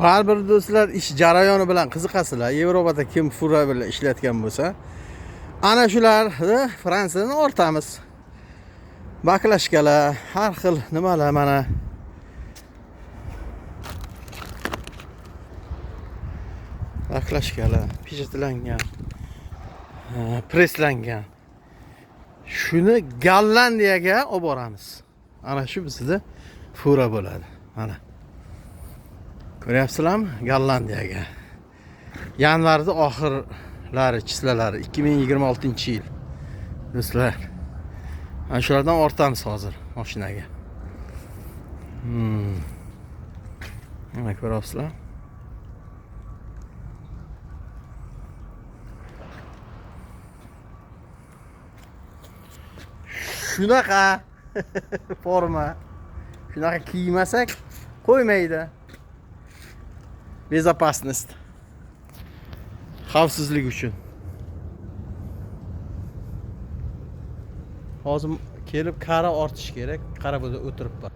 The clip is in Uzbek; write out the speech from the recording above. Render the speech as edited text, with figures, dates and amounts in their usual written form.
Baribir, do'stlar, ish jarayoni bilan qiziqasizlar. Yevropada kim fura bilan ishlayotgan bo'lsa, ana shularni Fransiyadan ortamiz. Баклажка lar, har xil nimalar mana. Баклажка lar pechatlangan, presslangan. Shuni Gollandiyaga olib boramiz. Ana shu bizda fura bo'ladi. Mana. Ko'ryapsizlarmi? Gollandiyaga. Yanvarda oxirlari, числа lari 2026-yil. Do'stlar. Ana shulardan ortamiz hozir mashinaga. Mana ko'ryapsizlar. Shunaqa forma. Shunaqa kiymasak qo'ymaydi. Безопасность. Xavfsizlik uchun. Hozir kelib qara ortish kerak. Qara, bu o'tiribman.